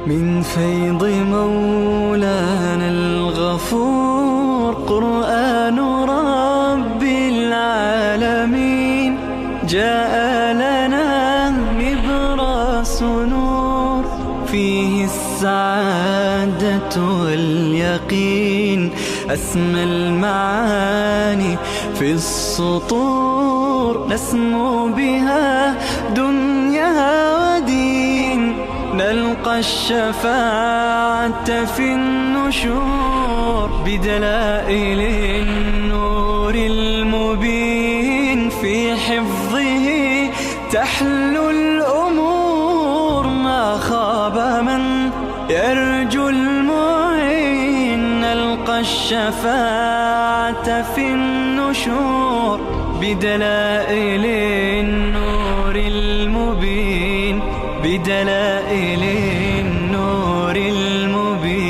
من فيض مولانا الغفور. قرآن رب العالمين جاء لنا نبراس نور، فيه السعادة واليقين، أسمى المعاني في السطور، نسمو بها دنيا ودين، نلقى الشفاعة في النشور، بدلائل النور المبين، في حفظه تحلو الأمور، ما خاب من يرجو المعين، نلقى الشفاعة في النشور، بدلائل النور المبين، بدلائل النور المبين.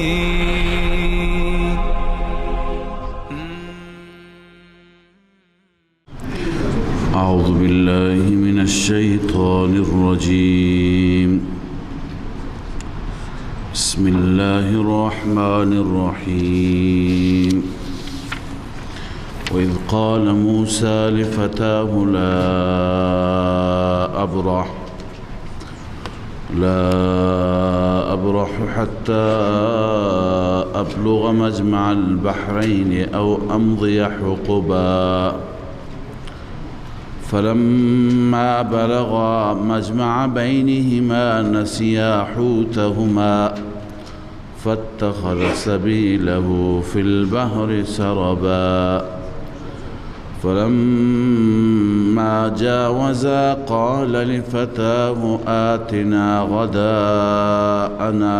أعوذ بالله من الشيطان الرجيم. بسم الله الرحمن الرحيم. وإذ قال موسى لفتاه لا أبرح حتى أبلغ مجمع البحرين أو أمضي حقبا. فلما بلغا مجمع بينهما نسيا حوتهما فاتخذ سبيله في البحر سربا. فلما جاوزا قال لفتاه آتنا غداءنا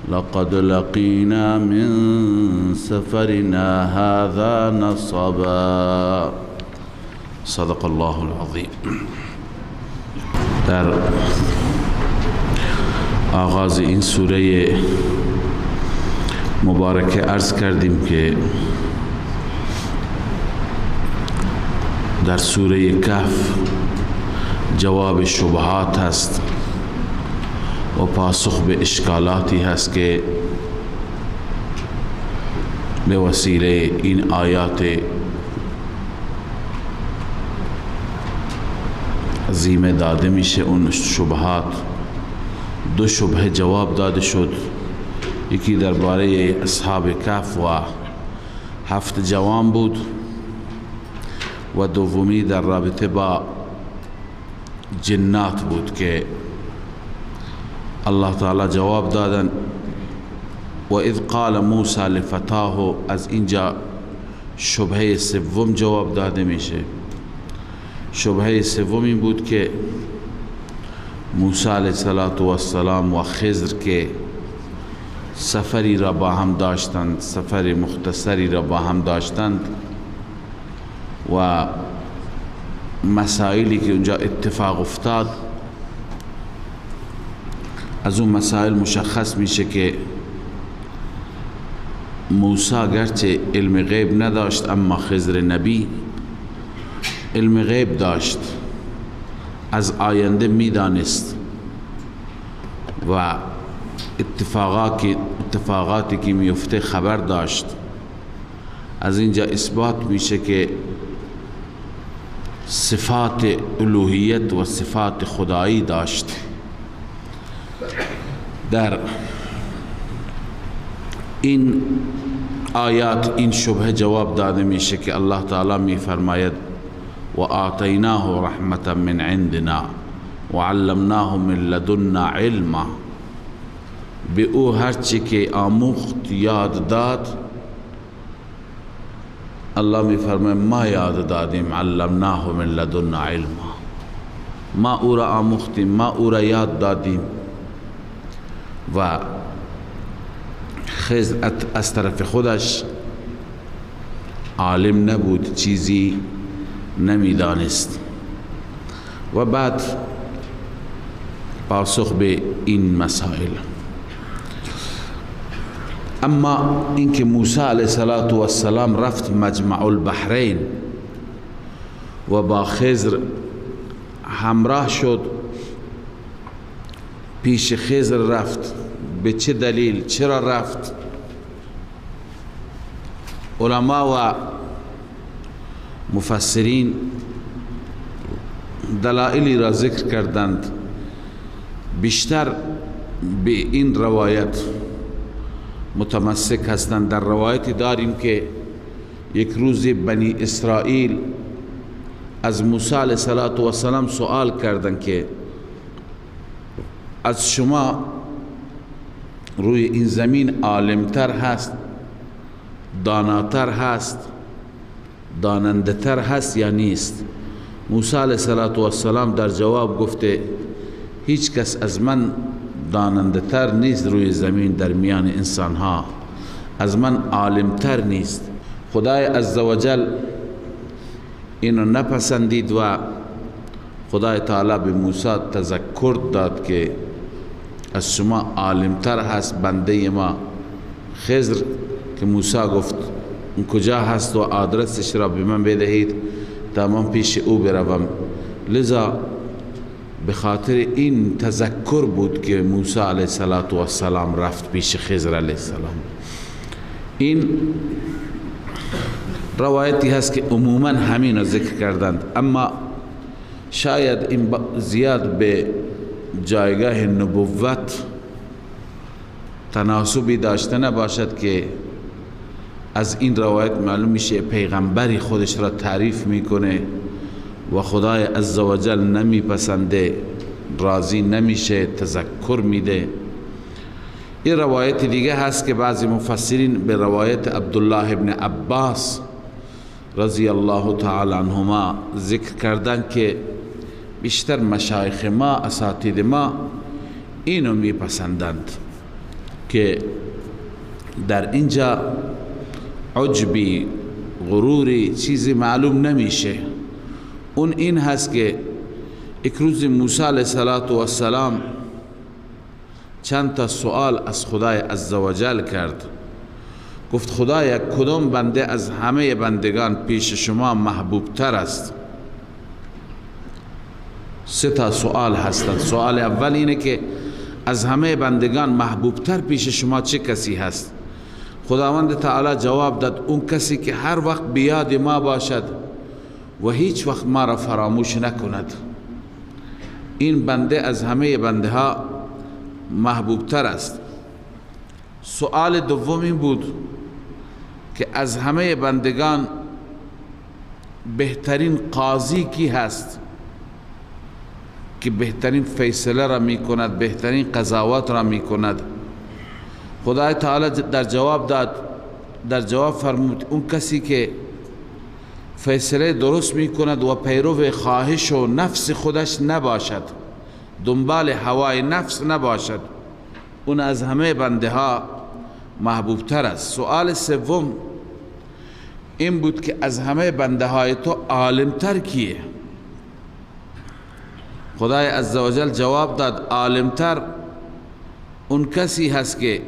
لقد لقينا من سفرنا هذا نصبا. صدق الله العظیم. در آغاز این سوره مبارکه عرض کردیم که در سوره کهف جواب شبهات هست و پاسخ به اشکالاتی هست که به وسیله این آیات عظیمه داده میشه. اون شبهات، دو شبهه جواب داده شد، یکی درباره اصحاب کهف و 7 جوان بود و دومی در رابطه با جنات بود که الله تعالی جواب دادن. و اذ قال موسی لفتاه، از اینجا شبهه سوم جواب داده میشه. شبهه سوم این بود که موسی علیه السلام و خضر که سفری را با هم داشتند، سفر مختصری را با هم داشتند و مسائلی که اونجا اتفاق افتاد، از اون مسائل مشخص میشه که موسی گرچه علم غیب نداشت، اما خضر نبی علم غیب داشت، از آینده میدانست و اتفاقاتی که میفته خبر داشت. از اینجا اثبات میشه که صفات الوهیت و صفات خدایی داشت. در این آیات این شبهه جواب داده میشه که الله تعالی میفرماید و آتیناه رحمتا من عندنا و علمناه من لدنا علما. به او هرچی که آموخت یاد داد، الله میفرماید ما یاد دادیم، علمناه من لدنا علما، ما او را آموختیم، ما او را یاد دادیم. و خضر از طرف خودش عالم نبود، چیزی نمیدانست. و بعد پاسخ به این مسائل. اما اینکه موسی علیه السلام رفت مجمع البحرین و با خضر همراه شد، پیش خضر رفت، به چه دلیل، چرا رفت؟ علما و مفسرین دلایلی را ذکر کردند. بیشتر به این روایت متمسک هستند. در روایتی داریم که یک روز بنی اسرائیل از موسی علیه السلام سوال کردند که از شما روی این زمین عالمتر هست، داناتر هست، داننده تر هست یا نیست؟ موسی علیه السلام در جواب گفته هیچ کس از من داننده تر نیست روی زمین در میان انسان ها، از من عالمتر نیست. خدای عزوجل اینو نپسندید و خدای تعالی به موسی تذکر داد که از شما عالمتر هست بنده ما خضر، که موسی گفت اون کجا هست و آدرسش را به من بدهید تا من پیش او بروم. لذا به خاطر این تذکر بود که موسی علیه السلام رفت پیش خضر علیه السلام. این روایتی هست که عموما همین رو ذکر کردند، اما شاید این زیاد به جایگاه نبوت تناسبی داشته نباشد که از این روایت معلوم میشه پیغمبری خودش را تعریف میکنه و خدای عزوجل نمیپسنده، راضی نمیشه، تذکر میده. این روایت دیگه هست که بعضی مفسرین به روایت عبدالله ابن عباس رضی الله تعالی عنهما ذکر کردن که بیشتر مشایخ ما، اساتید ما اینو میپسندند که در اینجا عجبی، غروری، چیزی معلوم نمیشه. اون این هست که یک روز موسی علیه السلام چند تا سوال از خدای عزوجل کرد. گفت خدایا کدام بنده از همه بندگان پیش شما محبوب تر است؟ سه تا سوال هستند. سوال اول اینه که از همه بندگان محبوب تر پیش شما چه کسی هست؟ خداوند تعالی جواب داد اون کسی که هر وقت بیاد ما باشد و هیچ وقت ما را فراموش نکند، این بنده از همه بنده ها محبوب تر است. سوال دوم این بود که از همه بندگان بهترین قاضی کی هست که بهترین فیصله را می کند، بهترین قضاوت را می کند؟ خدای تعالی در جواب داد، در جواب فرمود اون کسی که فیصله درست می کند و پیرو خواهش و نفس خودش نباشد، دنبال هوای نفس نباشد، اون از همه بنده ها محبوب تر است. سوال سوم این بود که از همه بنده های تو عالمتر کیه؟ خدای عزوجل جواب داد عالمتر اون کسی هست که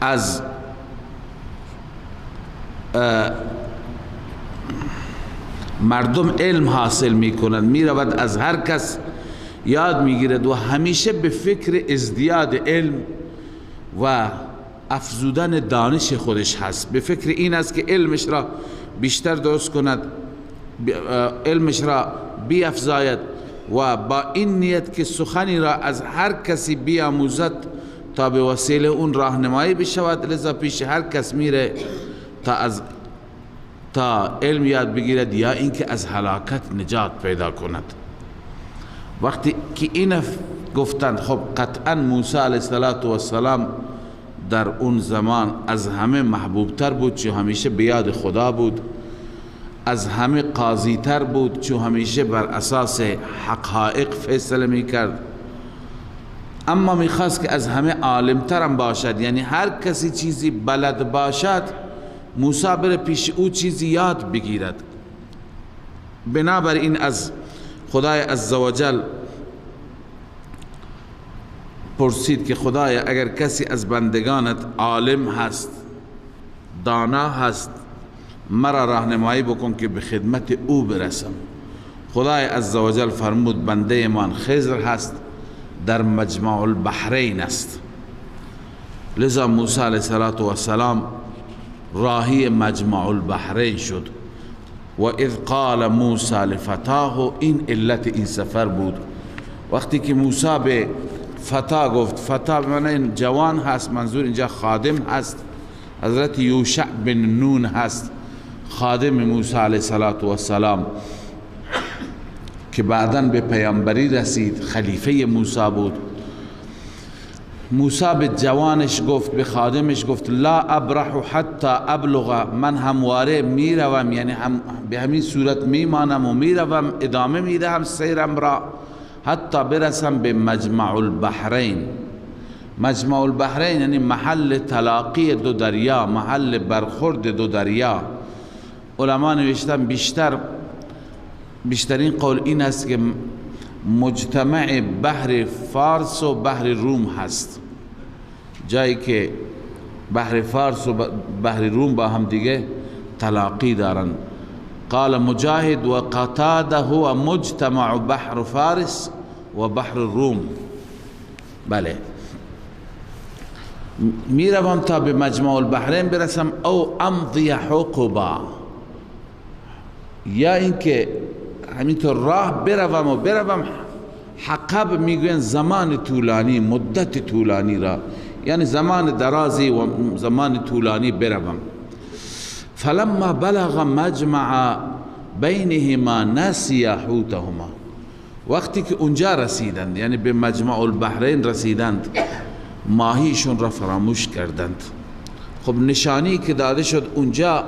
از مردم علم حاصل می کند، می رود از هر کس یاد می گیرد و همیشه به فکر ازدیاد علم و افزودن دانش خودش هست، به فکر این است که علمش را بیشتر درست کند، علمش را بیافزاید و با این نیت که سخنی را از هر کسی بیاموزد تا به وسیله اون راهنمایی بشود. لذا پیش هر کس میره تا علم یاد بگیرد یا اینکه از هلاکت نجات پیدا کند. وقتی که این گفتند خب قطعا موسی علیه السلام در اون زمان از همه محبوبتر بود چون همیشه به یاد خدا بود، از همه قاضی تر بود چون همیشه بر اساس حقایق فیصله میکرد، اما میخواست که از همه عالمترم باشد، یعنی هر کسی چیزی بلد باشد موسی بره پیش او چیزی یاد بگیرد. بنابراین از خدای عزوجل پرسید که خدای اگر کسی از بندگانت عالم هست، دانا هست، مرا راهنمایی بکن که به خدمت او برسم. خدای عزوجل فرمود بنده من خضر هست، در مجمع البحرین است. لذا موسی علیه السلام راهی مجمع البحرین شد. و اذ قال موسی لفتاه، این علت این سفر بود. وقتی که موسی به فتا گفت، فتا به معنی جوان هست، منظور اینجا خادم هست، حضرت یوشع بن نون هست، خادم موسی علیه السلام که بعداً به پیامبری رسید، خلیفه موسی بود. موسی به جوانش گفت، به خادمش گفت لا ابرح حتی ابلغ، من همواره میروم، یعنی هم به همین صورت میمانم و میروم، ادامه میدهم سیرم را حتی برسم به مجمع البحرین. مجمع البحرین یعنی محل تلاقی دو دریا، محل برخورد دو دریا. علما نوشتن بیشترین قول این است که مجتمع بحر فارس و بحر روم هست، جایی که بحر فارس و بحر روم با هم دیگه تلاقی دارن. قال مجاهد و قتاده هو مجتمع بحر فارس و بحر روم. بله، میروم تا به مجمع البحرین برسم، او امضی حقبا، یا اینکه همینطور راه بروم و بروم. حقب میگوین زمان طولانی، مدت طولانی را، یعنی زمان درازی و زمان طولانی بروم. فلما بلغ مجمع بینهما نسی حوتهما، وقتی که اونجا رسیدند، یعنی به مجمع البحرین رسیدند، ماهیشون را فراموش کردند. خب نشانی که داده شد اونجا،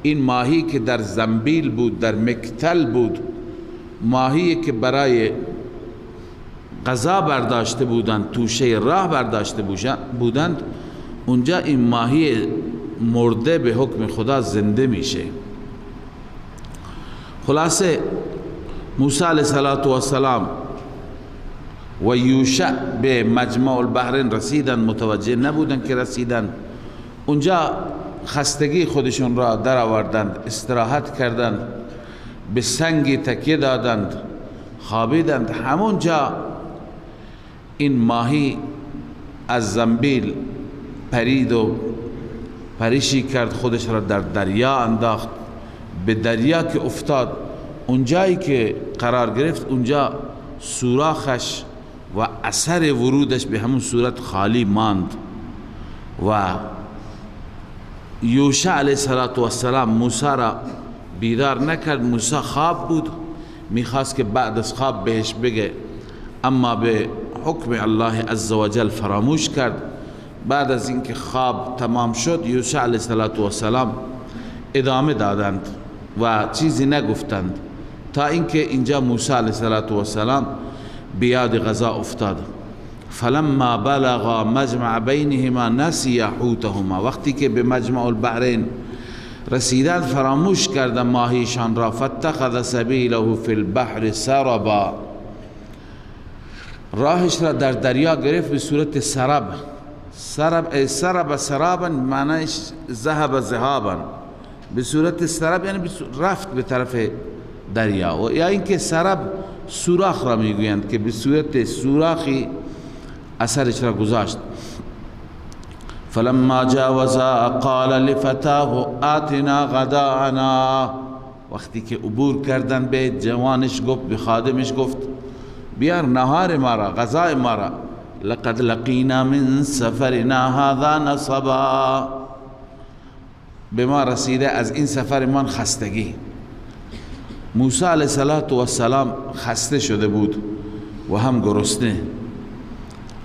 این ماهی که در زنبیل بود، در مکتل بود، ماهی که برای غذا برداشته بودند، توشه راه برداشته بودند، اونجا این ماهی مرده به حکم خدا زنده میشه. خلاصه موسی علیه السلام و یوشع به مجمع البحرین رسیدند، متوجه نبودند که رسیدند. اونجا خستگی خودشون را در آوردند، استراحت کردند، به سنگی تکیه دادند، خوابیدند. همونجا این ماهی از زنبیل پرید و پریشی کرد، خودش را در دریا انداخت. به دریا که افتاد، اونجایی که قرار گرفت، اونجا سوراخش و اثر ورودش به همون صورت خالی ماند. و یوشع علیه السلام موسی را بیدار نکرد. موسی خواب بود، میخواست که بعد از خواب بهش بگه، اما به حکم الله عزوجل فراموش کرد. بعد از اینکه خواب تمام شد، یوشع علیه السلام ادامه دادند و چیزی نگفتند تا اینکه اینجا موسی علیه السلام بیاد غذا افتاد. فلما بلغا مجمع بینهما نسی حوتهما، وقتی که به مجمع البحرین رسیدند فراموش کردند ماهیشان را. فاتخذ سبیله فی البحر سربا، راهش را در دریا گرفت به صورت سرب. سرب سرب سرابا معنیش ذهب ذهابا، به صورت سرب یعنی رفت به طرف دریا، و یا اینکه سرب سوراخ را میگویند که به صورت سوراخی اثرش را گذاشت. فلما جاوزا قال لفتاه آتنا غداءنا، وقتی که عبور کردن به جوانش گفت، به خادمش گفت بیار نهار ما را، غذای ما را. لقد لقینا من سفرنا هذا نصبا، به ما رسیده از این سفر من خستگی. موسی علیه السلام خسته شده بود و هم گرسنه،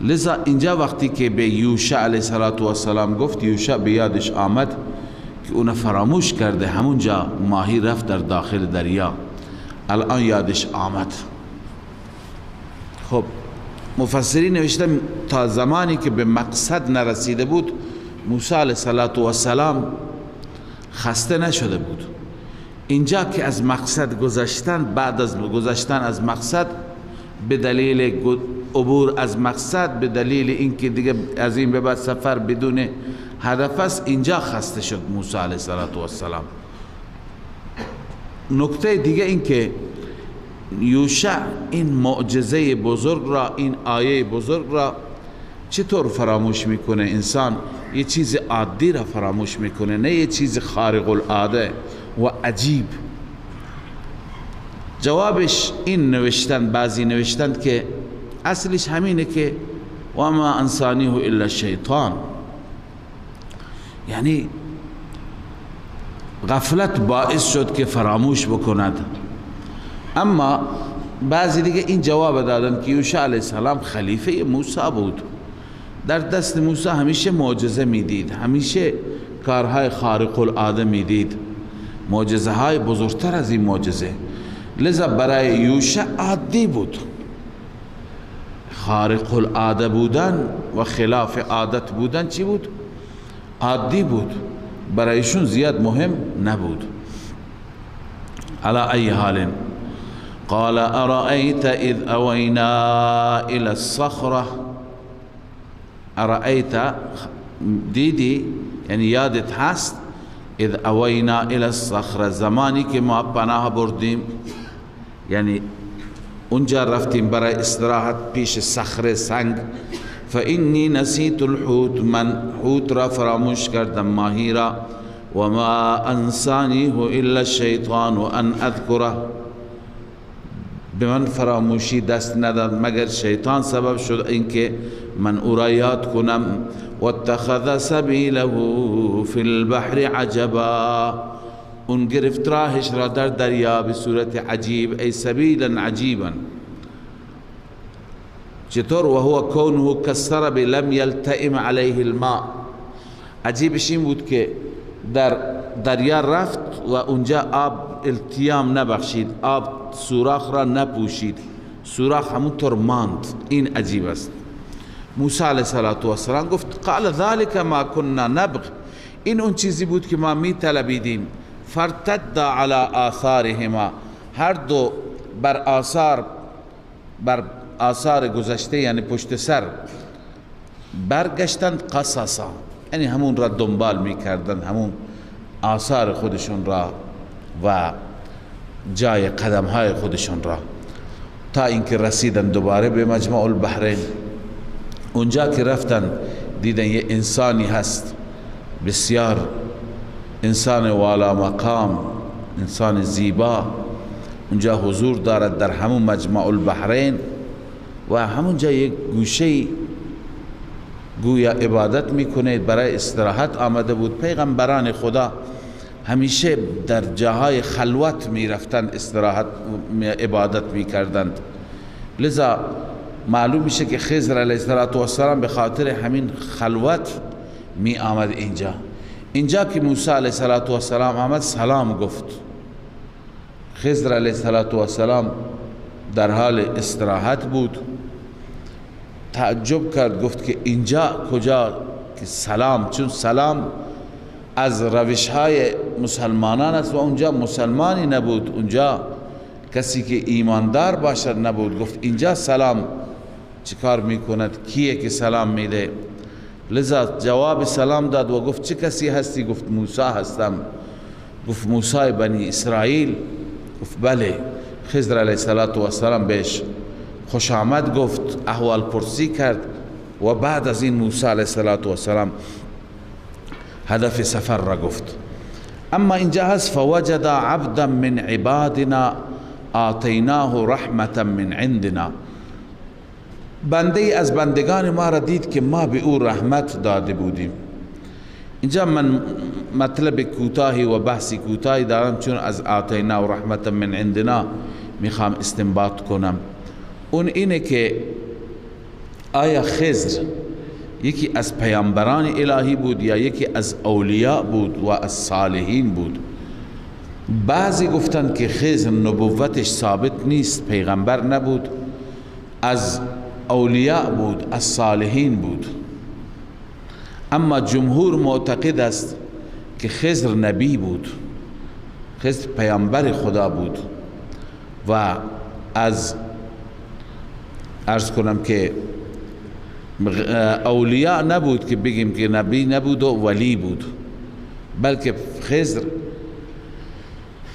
لذا اینجا وقتی که به یوشع علیه السلام گفت، یوشع به یادش آمد که اون فراموش کرده، همونجا ماهی رفت در داخل دریا، الان یادش آمد. خب مفسرین نوشتن تا زمانی که به مقصد نرسیده بود موسی علیه السلام خسته نشده بود. اینجا که از مقصد گذشتن، بعد از گذشتن از مقصد، به دلیل عبور از مقصد، به دلیل اینکه دیگه از این به بعد سفر بدون هدف است، اینجا خسته شد موسی علیه السلام. نکته دیگه این که یوشع این معجزه بزرگ را، این آیه بزرگ را چطور فراموش میکنه؟ انسان یه چیز عادی را فراموش میکنه، نه یه چیز خارق العاده و عجیب. جوابش این نوشتند، بعضی نوشتند که اصلش همینه که و ما انسانیه الا الشیطان، یعنی غفلت باعث شد که فراموش بکند. اما بعضی دیگه این جواب دادن که یوشع علیه السلام خلیفه موسی بود، در دست موسی همیشه معجزه میدید، همیشه کارهای خارق العاده میدید، معجزه های بزرگتر از این معجزه، لذا برای یوشع عادی بود. خارق العاده بودن و خلاف عادت بودن چی بود؟ عادی بود، برایشون زیاد مهم نبود. على ای حال، قال ارأیت اذ اوینا الى الصخرة. ارأیت دیدی، یعنی یادت هست، اذ اوینا الى الصخرة، زمانی که ما پناه بردیم، یعنی اونجا رفتیم برای استراحت پیش صخره سنگ. فإنی نسیت الحوت، من حوت را فراموش کردم، ماهی را. و ما انسانیه الا الشیطان ان اذکره، به من فراموشی دست نداد مگر شیطان سبب شد اینکه من او را یاد کنم. و اتخذ سبیله فی البحر عجبا، اون گرفت راهش را در دریا به صورت عجیب، ای سبیلا عجیبا. چطور؟ و هو کونه کالسرب لم یلتئم علیه الماء. عجیبش این بود که در دریا رفت و اونجا آب التیام نبخشید، آب سوراخ را نپوشید، سوراخ همونطور ماند. این عجیب است. موسی علیه السلام گفت قال ذلك ما كنا نبغ، این اون چیزی بود که ما می طلبیدیم. فرتد علی آثارهما، هر دو بر آثار گذشته، یعنی پشت سر برگشتند. قصصا، یعنی همون را دنبال میکردند، همون آثار خودشون را و جای قدم های خودشون را، تا اینکه رسیدن دوباره به مجمع البحرین. اونجا که رفتن دیدن یه انسانی هست، بسیار انسان والا مقام، انسان زیبا، اونجا حضور دارد در همون مجمع البحرین و همونجا یک گوشه گویا عبادت میکنه، برای استراحت آمده بود. پیغمبران خدا همیشه در جاهای خلوت میرفتند، استراحت عبادت میکردند. لذا معلوم میشه که خضر علیه السلام به خاطر همین خلوت می آمد اینجا. اینجا که موسی علیه السلام آمد سلام گفت. خضر علیه السلام در حال استراحت بود، تعجب کرد، گفت که اینجا کجا که سلام، چون سلام از روش های مسلمانان است و اونجا مسلمانی نبود، اونجا کسی که ایماندار باشد نبود. گفت اینجا سلام چیکار میکند؟ کیه که سلام میده؟ لذا جواب سلام داد و گفت چه کسی هستی؟ گفت موسی هستم. گفت موسی بنی اسرائیل؟ گفت بله. خضر علیه السلام بهش خوش آمد گفت، احوال پرسی کرد و بعد از این موسی علیه السلام هدف سفر را گفت. اما اینجا هست فوجد عبدا من عبادنا آتیناه رحمتا من عندنا، بنده از بندگان ما را دید که ما به او رحمت داده بودیم. اینجا من مطلب کوتاهی و بحثی کوتاهی دارم، چون از آتینا و رحمتا من عندنا میخوام استنباط کنم. اون اینه که آیا خضر یکی از پیامبران الهی بود یا یکی از اولیاء بود و از صالحین بود؟ بعضی گفتند که خضر نبوتش ثابت نیست، پیغمبر نبود، از اولیاء بود، از صالحین بود. اما جمهور معتقد است که خضر نبی بود، خضر پیامبر خدا بود و از عرض کنم که اولیاء نبود که بگیم که نبی نبود و ولی بود، بلکه خضر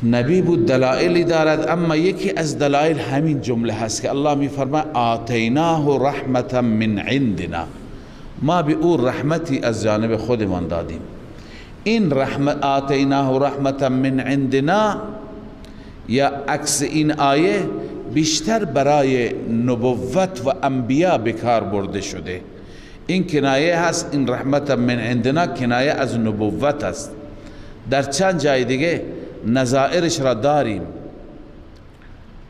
نبی بود دلائلی دارد، اما یکی از دلائل همین جمله هست که الله میفرماید آتیناه رحمتا من عندنا، ما به او رحمتی از جانب خودمان دادیم. این رحمت آتیناه رحمتا من عندنا یا عکس این آیه بیشتر برای نبوت و انبیا بکار برده شده. این کنایه هست، این رحمت من عندنا کنایه از نبوت است. در چند جای دیگه نظائرش را داریم.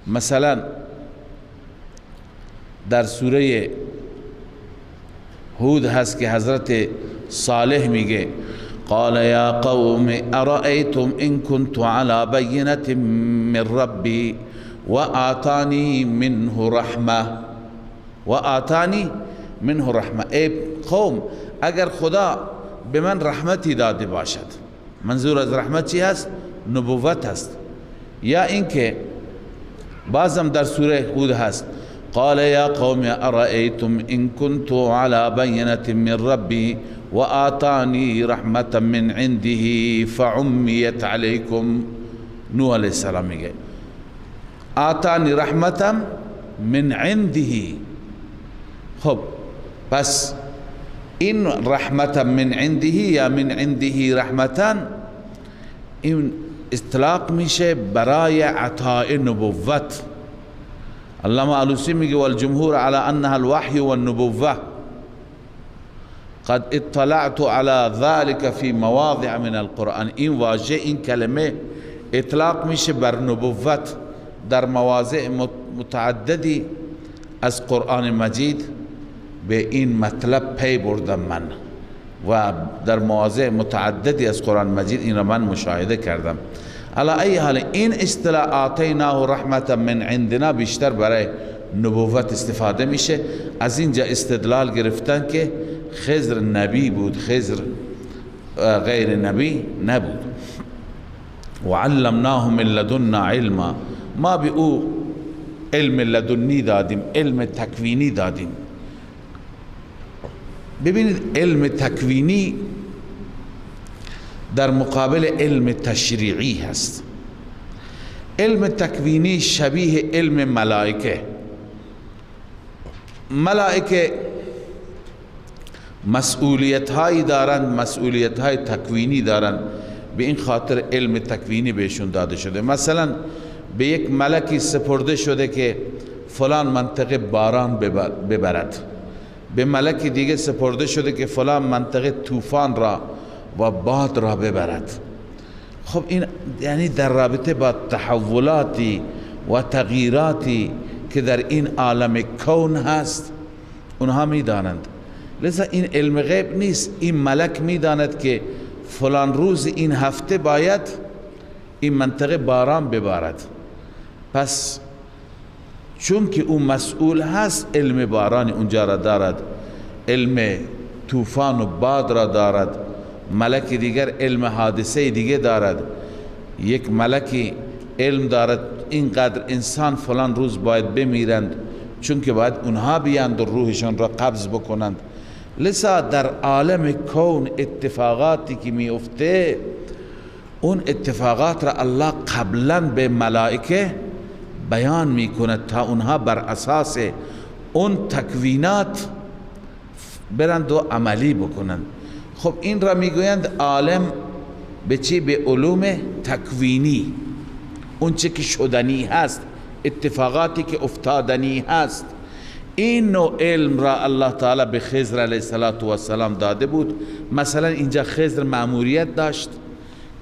مثلا در سوره هود هست که حضرت صالح میگه قال یا قوم ارأیتم ان كنت على بینة من ربی و آتانی منه رحمه، و آتانی منه رحمه. ای قوم، اگر خدا به من رحمتی داده باشد، منظور از رحمت چی هست؟ نبوت هست. یا اینکه بازم در سوره هود هست قال یا قوم ارأیتم ان كنت على بینة من ربی و آتانی رحمة من عنده فعمیت علیکم. نوح علیه السلام میگه آتانی رحمة من عنده. خب پس این رحمة من عنده یا من عنده رحمتا، این اطلاق میشه برای عطاء نبوت. علامه آلوسی میگه والجمهور على انها الوحی والنبوة قد اطلعت على ذلك في مواضع من القرآن. این واژه، این کلمه اطلاق میشه بر نبوت در مواضع متعددی از قرآن مجید. به این مطلب پی بردم من و در مواضع متعددی از قرآن مجید این را من مشاهده کردم. علی ای حال این اصطلاح آتیناه رحمتا من عندنا بیشتر برای نبوت استفاده میشه. از اینجا استدلال گرفتن که خضر نبی بود، خضر غیر نبی نبود. و علمناه من لدنا علما، ما به او علم لدنی دادیم، علم تکوینی دادیم. ببینید علم تکوینی در مقابل علم تشریعی هست. علم تکوینی شبیه علم ملائکه. ملائکه مسئولیت هایی دارند، مسئولیت های تکوینی دارند، به این خاطر علم تکوینی بهشون داده شده. مثلا به یک ملکی سپرده شده که فلان منطقه باران ببرد، به ملک دیگه سپرده شده که فلان منطقه طوفان را و باد را ببرد. خب این یعنی در رابطه با تحولاتی و تغییراتی که در این عالم کون هست اونها میدانند. لذا این علم غیب نیست. این ملک میداند که فلان روز این هفته باید این منطقه باران ببارد، پس چون که او مسئول هست علم باران اونجا را دارد، علم طوفان و باد را دارد. ملک دیگر علم حادثه دیگه دارد. یک ملکی علم دارد اینقدر انسان فلان روز باید بمیرند، چون که باید اونها بیاند و روحشان را قبض بکنند. لذا در عالم کون اتفاقاتی که میفته اون اتفاقات را الله قبلا به ملائکه بیان میکند تا اونها بر اساس اون تکوینات برند و عملی بکنند. خب این را میگویند عالم به چی؟ به علوم تکوینی، اون چه که شدنی هست، اتفاقاتی که افتادنی هست. این نوع علم را الله تعالی به خضر علیه السلام داده بود. مثلا اینجا خضر مأموریت داشت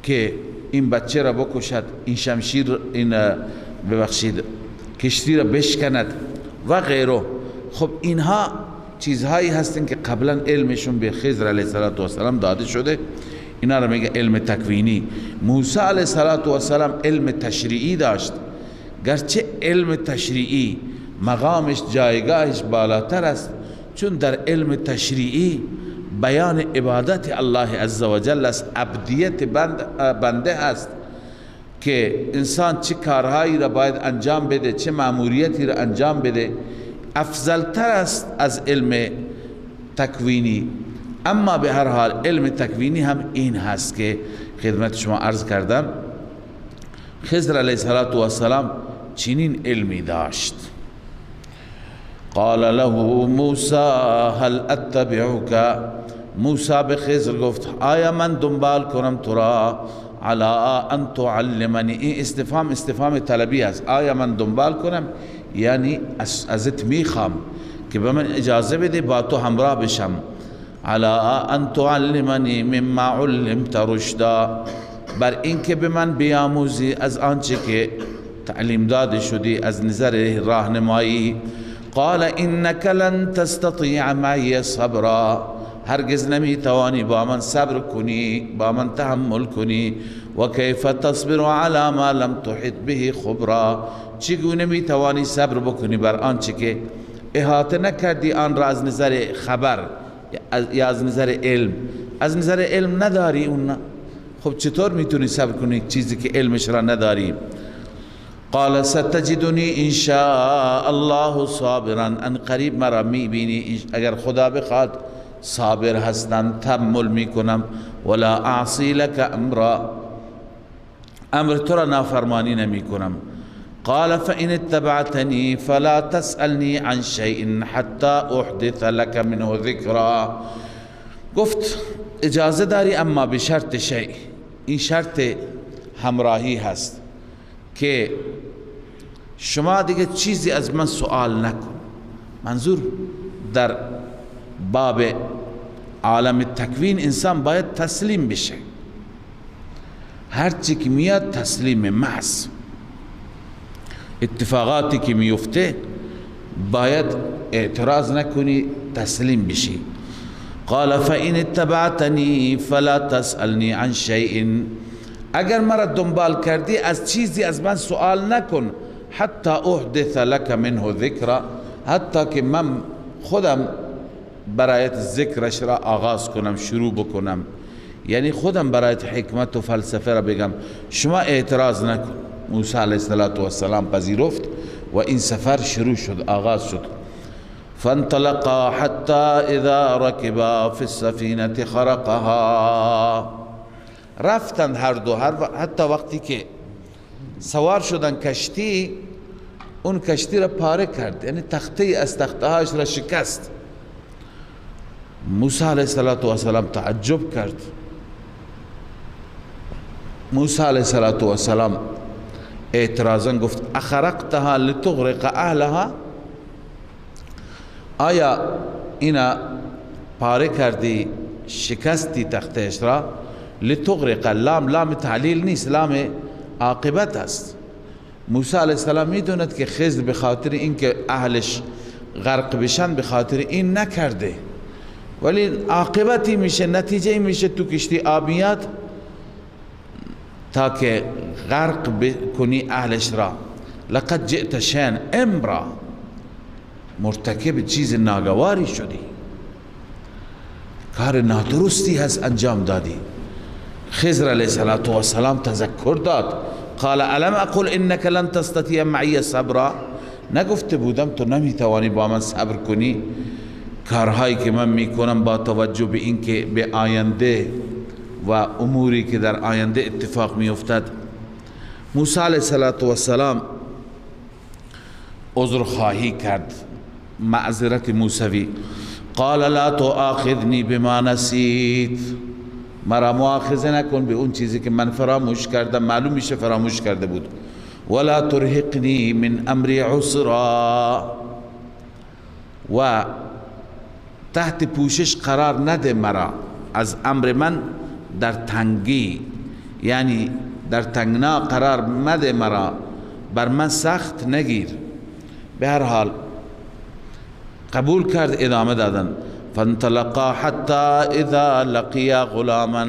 که این بچه را بکشد، این شمشیر، این ببخشید کشتی را بشکند و غیره. خب اینها چیزهایی هستند که قبلا علمشون به خضر علیه السلام داده شده. اینا را میگه علم تکوینی. موسی علیه السلام علم تشریعی داشت، گرچه علم تشریعی مقامش جایگاهش بالاتر است، چون در علم تشریعی بیان عبادت الله عزوجل است، عبدیت بنده است که انسان چه کارهایی را باید انجام بده، چه مأموریتی را انجام بده، افضلتر است از علم تکوینی. اما به هر حال علم تکوینی هم این هست که خدمت شما عرض کردم. خضر علیه السلام چنین علمی داشت. قال له موسی هل اتبعك، موسی به خضر گفت آیا من دنبال کنم تو را؟ علی ان تعلمنی، این استفهام استفهام طلبی است. آیا من دنبال کنم، یعنی ازت میخوام که به من اجازه بده با تو همراه بشم. علی ان تعلمنی مما علمت رشدا، بر اینکه به من بیاموزی از آنچه که تعلیم داده شدی از نظر راهنمایی. قال انك لن تستطيع معي صبرا، هرگز نمیتوانی با من صبر کنی، با من تحمل کنی. و کیف تصبر علی ما لم تحط به خبرا، چگونه میتوانی صبر بکنی بر آنچه که احاطه نکردی آن را از نظر خبر یا از نظر علم؟ از نظر علم نداری اون، خب چطور میتونی صبر کنی چیزی که علمش را نداری؟ قال ستجدنی ان شاء الله صابرا، ان قریب مرا میبینی اگر خدا بخواد صابر هستم، تحمل میکنم. ولا اعصی لك امرا، امر تو را نافرمانی نمیکنم. قال فإن اتبعتني فلا تسألني عن شيء حتى احدث لك منه ذکرا. گفت اجازه داری اما به شرط شیء، این شرط همراهی هست که شما دیگه چیزی از من سوال نکن. منظور در باب عالم تکوین انسان باید تسلیم بشه، هرچی که میاد تسلیم محض، اتفاقاتی که میفته باید اعتراض نکنی، تسلیم بشی. قال فإن اتبعتنی فلا تسألنی عن شیء، اگر مرا دنبال کردی از چیزی از من سوال نکن. حتی احدث لك منه ذکرا، حتی که من خودم برایت ذکرش را آغاز کنم، شروع بکنم، یعنی خودم برایت حکمت و فلسفه را بگم، شما اعتراض نکن. موسی علیه السلام پذیرفت و این سفر شروع شد، آغاز شد. فانطلقا حتی اذا ركبا في السفینة خرقها، رفتند هر دو، حتی وقتی که سوار شدن کشتی، اون کشتی را پاره کرد، یعنی تخته از تخته هاش را شکست. موسی علیه السلام تعجب کرد. موسی علیه السلام اعتراضا گفت اخرقتها لتغرق اهلها، آیا اینا پاره کردی شکستی تختهش را؟ لتغرق، لام لام تعلیل نیست، لام عاقبت است. موسی علیه السلام میدوند که خضر به خاطر اینکه اهلش غرق بشن به خاطر این نکرده، ولی عاقبتی میشه، نتیجه میشه تو کشتی آبیات تا که غرق کنی اهلش را. لقد جئت شیئا امرا، مرتکب چیز ناگواری شدی، کار نادرستی هست انجام دادی. خضر علیه السلام تذکر داد، قال الم اقل انك لن تستطيع معي صبرا، نگفته بودم تو نمیتوانی با من صبر کنی؟ کارهایی که من میکنم با توجه به اینکه به آینده و اموری که در آینده اتفاق میافتد. موسی علیه السلام عذر خواهی کرد، معذرت موسوی. قال لا تؤاخذنی بما نسیت، مرا مؤاخذه نکن به اون چیزی که من فراموش کردم، معلوم میشه فراموش کرده بود. ولا ترهقنی من امری عسرا، و تحت پوشش قرار نده مرا از امر من در تنگی، یعنی در تنگنا قرار مده مرا، بر من سخت نگیر. به هر حال قبول کرد، ادامه دادن. فانطلقا حتی اذا لقیا غلاما،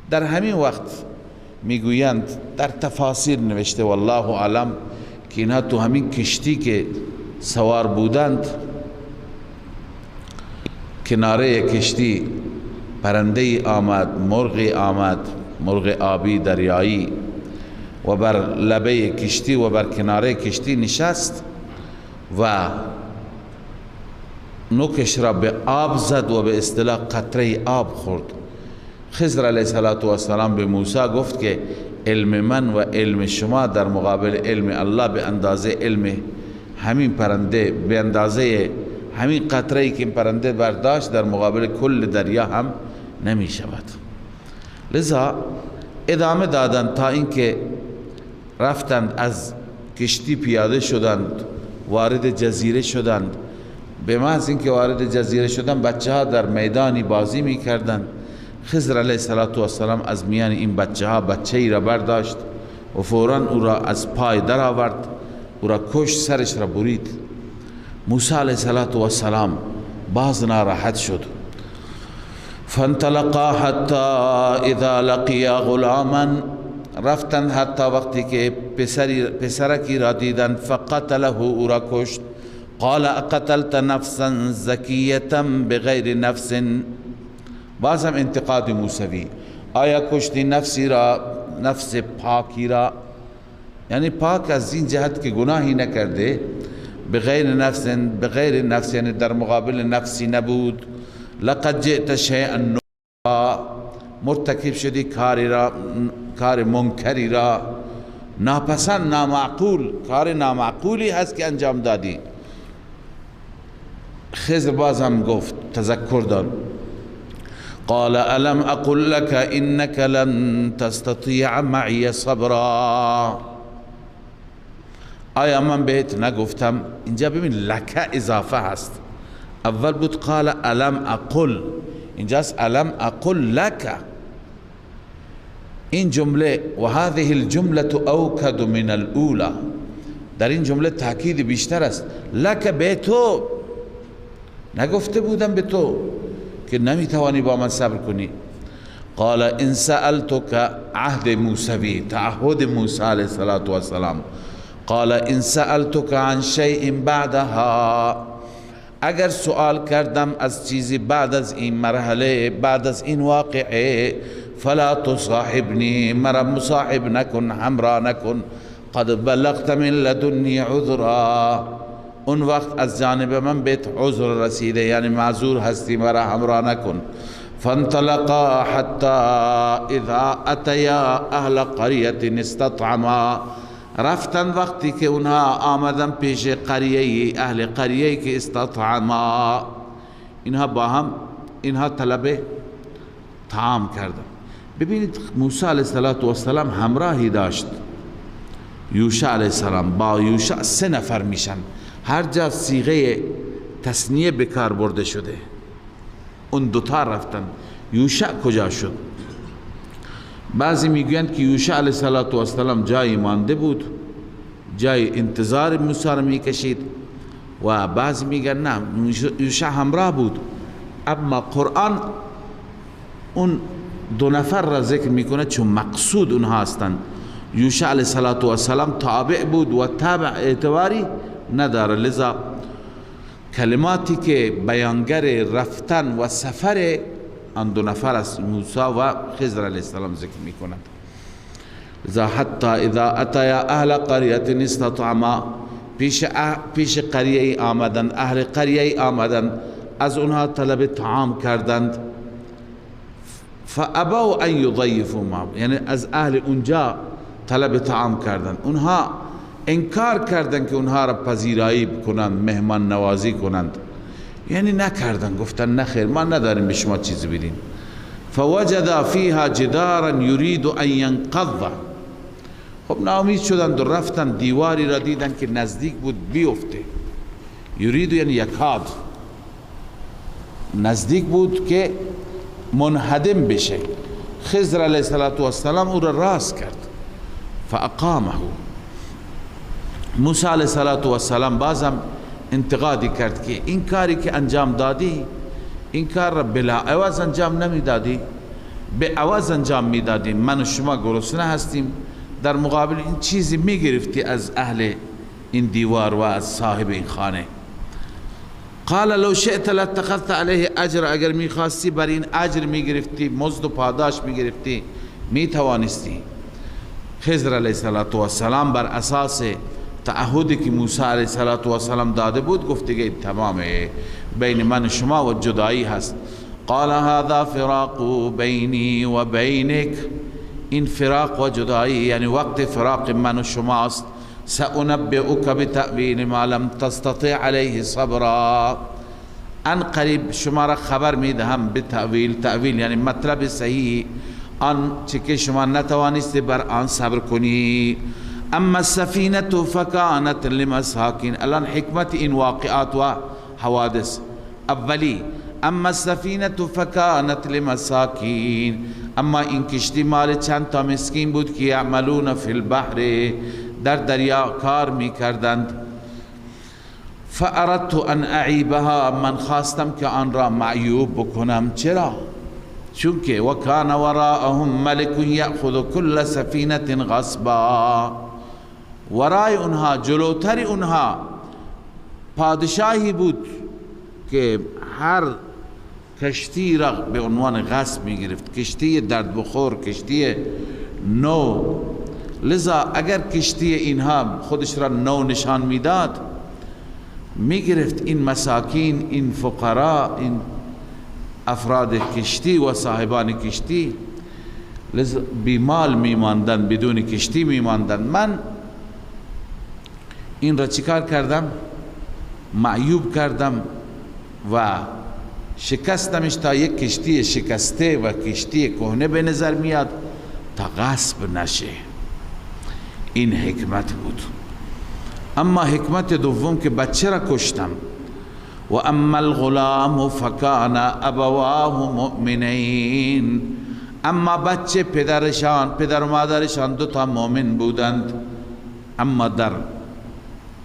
در همین وقت میگویند در تفاسیر نوشته والله اعلم که اینها تو همین کشتی که سوار بودند، کناره کشتی پرنده آمد، مرغی آمد، مرغ آبی دریایی، و بر لبه کشتی و بر کناره کشتی نشست و نوکش را به آب زد و به اصطلاح قطره آب خورد. خضر علیه السلام به موسی گفت که علم من و علم شما در مقابل علم الله به اندازه علم همین پرنده، به اندازه همین قطره که این پرنده برداشت در مقابل کل دریا هم نمی شود. لذا ادامه دادند تا اینکه رفتند، از کشتی پیاده شدند، وارد جزیره شدند. به محض اینکه وارد جزیره شدند، بچه ها در میدانی بازی می کردند. خضر علیه السلام از میان این بچه ها بچه ای را برداشت و فوراً او را از پای در آورد، او را کشت، سرش را برید. موسی علیه السلام باز ناراحت شد. فانطلقا حتی اذا لقیا غلاما، رفتند حتی وقتی که پسرکی را دیدند، فقتله، او را کشت. قال اقتلت نفسا زکیة بغیر نفس. باز هم انتقاد موسوی، آیا کشتی نفسی را، نفس پاکی را، یعنی پاک از این جهت که گناهی نکرده، بغیر نفس، بغیر نفس یعنی در مقابل نفسی نبود. لقد جئت شیئا نکرا، مرتکب شدی کاری را، کار منکری را، ناپسند، نامعقول، کار نامعقولی هست که انجام دادی. خضر باز هم گفت، تذکر داد، قال الم اقل لك انك لن تستطيع معي صبرا. آیا من بهت نگفتم؟ اینجا ببین لک اضافه هست، اول بود قال الم اقل، اینجاست الم اقل لك. این جمله و هذه الجمله اوکد من الاولى، در این جمله تاکید بیشتر است. لک به تو نگفته بودم، به تو که نمیتوانی با من صبر کنی. قال ان سألتك، عهد موسوی، تعهد موسی علیه السلام. قال ان سألتك عن شیء بعدها، اگر سوال کردم از چیزی بعد از این مرحله، بعد از این واقعه، فلا تصاحبنی، مرا مصاحب نکن، همراه نکن. قد بلغت من لدنی عذرا، اون وقت از جانب من بهت عذر رسیده، یعنی معذور هستی، مرا همراه نکن. فانطلقا حتی اذا اتیا اهل قریة استطعما، رفتن وقتی که اونها آمدن پیش قریه، اهل قریه که استطعما، اینها با هم اینها طلب طعام کردن. ببینید موسی علیه السلام همراهی داشت یوشع علیه السلام، با یوشع 3 نفر میشن. هر جا صیغه تثنیه به کار برده شده، اون دوتا رفتن. یوشع کجا شد؟ بعضی میگویند که یوشع علیه السلام جایی مانده بود، جای انتظار موسی را میکشید، و بعضی میگن نه، یوشع همراه بود. اما قرآن اون 2 نفر را ذکر میکنه چون مقصود اونها هستند. یوشع علیه السلام تابع بود و تابع اعتباری نداره، لذا کلماتی که بیانگر رفتن و سفر آن 2 نفر است، موسی و خضر علیه السلام ذکر میکنند. لذا حتی اذا اتیا اهل قریة استطعما، پیش قریه آمدند، اهل قریه آمدند، از اونها طلب طعام کردند. فابوا ان یضیفوا ما، یعنی از اهل اونجا طلب طعام کردند، اونها انکار کردند که اونها را پذیرایی بکنند، مهمان نوازی کنند، یعنی نکردند، گفتن نخیر ما نداریم به شما چیزی بدیم. فوجد فیها جدارا یرید ان ینقض، خب ناامید شدند و رفتن دیواری را دیدن که نزدیک بود بیفته. یرید یعنی یکاد، نزدیک بود که منهدم بشه. خضر علیه السلام او را راست کرد، فاقامه. موسی علیه السلام بازم انتقادی کرد که این کاری که انجام دادی، این کار را بلا عوض انجام نمیدادی، به عوض انجام میدادی. من و شما گرسنه هستیم، در مقابل این چیزی میگرفتی از اهل این دیوار و از صاحب این خانه. قال لو شئت لاتخذت علیه اجر، اگر میخواستی بر این اجر میگرفتی، مزد و پاداش میگرفتی، میتوانستی. خضر علیه السلام بر اساس تعهدی که موسی علیه السلام داده بود گفت دیگه تمامه، بین من شما و جدایی هست. قال هذا فراق بینی و بینک، این فراق و جدایی یعنی وقت فراق من و شماست. سأنبئک بتأویل ما لم تستطع علیه صبرا، ان قریب شما را خبر میدهم به تأویل، تأویل یعنی مطلب صحیح آن چه که شما نتوانستی بر آن صبر کنی. اما السفینة فکانت لمساکین، الان حکمت این واقعات و حوادث. اولی اما السفینة فکانت لمساکین، اما این کشتی مال چند تا مسکین بود که یعملون فی البحر، در دریا کار میکردند. فاردت ان اعیبها، من خواستم که آن را معیوب بکنم. چرا؟ چون که وکان وراءهم ملک یأخذ کل سفینة غصبا، ورای اونها، جلوتر اونها پادشاهی بود که هر کشتی را به عنوان غصب می گرفت، کشتی درد بخور، کشتی نو. لذا اگر کشتی اینها خودش را نو نشان میداد، می گرفت این مساکین، این فقرا، این افراد کشتی و صاحبان کشتی لذا بیمال میماندن، بدون کشتی میماندن. من این را چیکار کردم؟ معیوب کردم و شکستمش تا یک کشتی شکسته و کشتی کهنه به نظر میاد تا غصب نشه. این حکمت بود. اما حکمت دوم که بچه را کشتم، و اما الغلام فکان ابواه مؤمنین، اما بچه پدرشان، پدر و مادرشان دو تا مؤمن بودند. اما در